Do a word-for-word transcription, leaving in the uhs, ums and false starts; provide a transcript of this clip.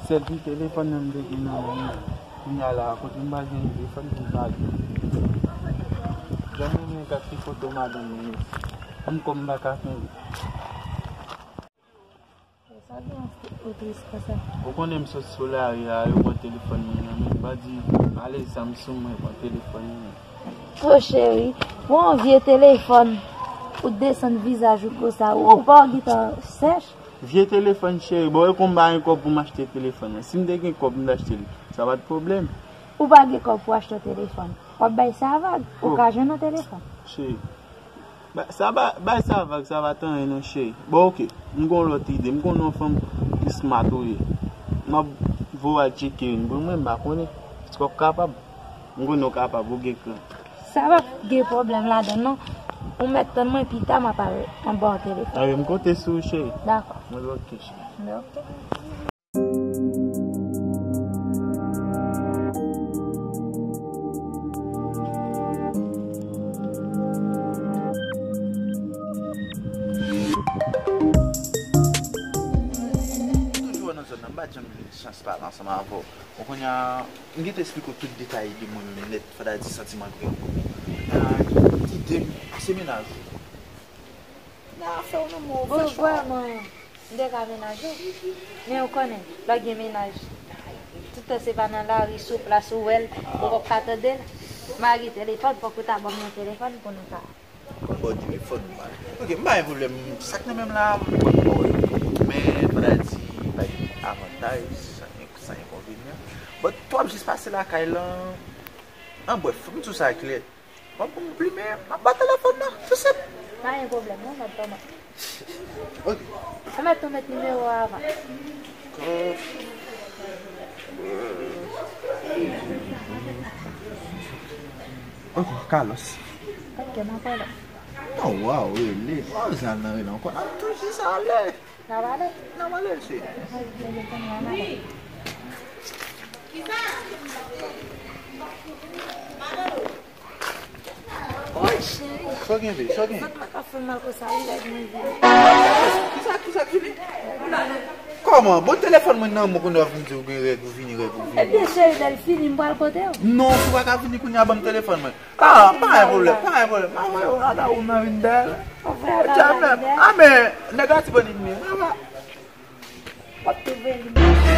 Sèl ti telefòn nan m te gen nan men mwen. Kounye a la, kote m pral jwenn telefòn pou m pale? Jan m renmen gad ti foto madanm mwen yo. Kòm kò m pa ka kenbe. Sa gen yon ti tris konsa. Ou konnen m sot sou lari a, yo pran telefòn mwen nan men m. Pa di malèz sa m sou mwen, pran telefòn mwen. To cheri, pran yon vye telefòn, ou desann vizaj ou konsa, ou pa w gentan sèch. Vye telefòn cheri, bon, e konn m pa gen kòb pou m achte telefòn nan. Si m te gen kòb, m t achte l. Sa pa t pwoblèm. Ou pa gen kòb pou achte yon telefòn. W ap bay sa vag, ou ka jwenn yon telefòn. Cheri, ba, sa ba, bay sa vag, sa pa t anyen non cheri. Bon, oke, m gon lòt ide, m konnen yon fanm ki smart ou ye. M ap voye al tcheke youn pou mwen, m pa konnen. Èske w kapab? M konnen w kapab, ou gen kran. Sa p ap gen pwoblèm ladan l non. Ou mèt tann mwen pita, m ap al, m ap ba w telefòn. Anben, m konte sou ou, cheri. Dakò. Mwen oke, cheri. Mwen oke. Toujou nan zòn nan, m pa janm gen chans pale ansanm avè w. Bon, kounye a, m gentan esplike w tout detay de mwen menm nèt, fò ta di santiman k gen pou mwen. Ah, ide m, se mennaj ou. Nan afè w nan men w, bon, vrèman, m te ka menaje w. Men ou konnen, lè w gen mennaj, tout tan se pa nan lari, sou plas ou wè l, ou p ap ka tande l. Mari telefòn, fòk ou ta ban m yon telefòn pou nou ka. Bon, telefòn, man. Oke, m pa gen pwoblèm. Sa k nan men m la, m pral ba w yo. Men, fò ta di, pa gen avantaj, san, san enkonvenyan. But, w ap jis pase lakay lan. An brèf, m di w sa klè. Bon, pou m plimen, m ap ba telefòn nan. Se senp. Pa gen pwoblèm, non, mèt Toma. Oke. Ou mèt tou met nimewo a avan. Oke, Carlos. Oke, m ap wè lè. Non, waw, rele. Waw, zan nan rele ankò. N ap toujou sa ale. N ap ale? N ap ale, cheri. Oke, m ap ale. Oy, cheri. Sa w gen, baby? Sa w gen? Zòt pa ka fè m mal konsa, wi, lè mwen vini. Kisa, kisa k vini? Kòman? Bon, telefòn mwen nan men w kounye a, w vin di w gen règ, ou vini règ, ou vini. Ebyen, cheri, lè l fini, m pral kote w. Non, si w pa ka vini kounye a, ban m telefòn mwen. Ah, pa gen pwoblèm, pa gen pwoblèm. Mwen wè w la, ou nan vin dèyè. Ou vle al dèyè. Ah, men, nèg la ti bon ennmi. Mwen wè. W ap twouve li.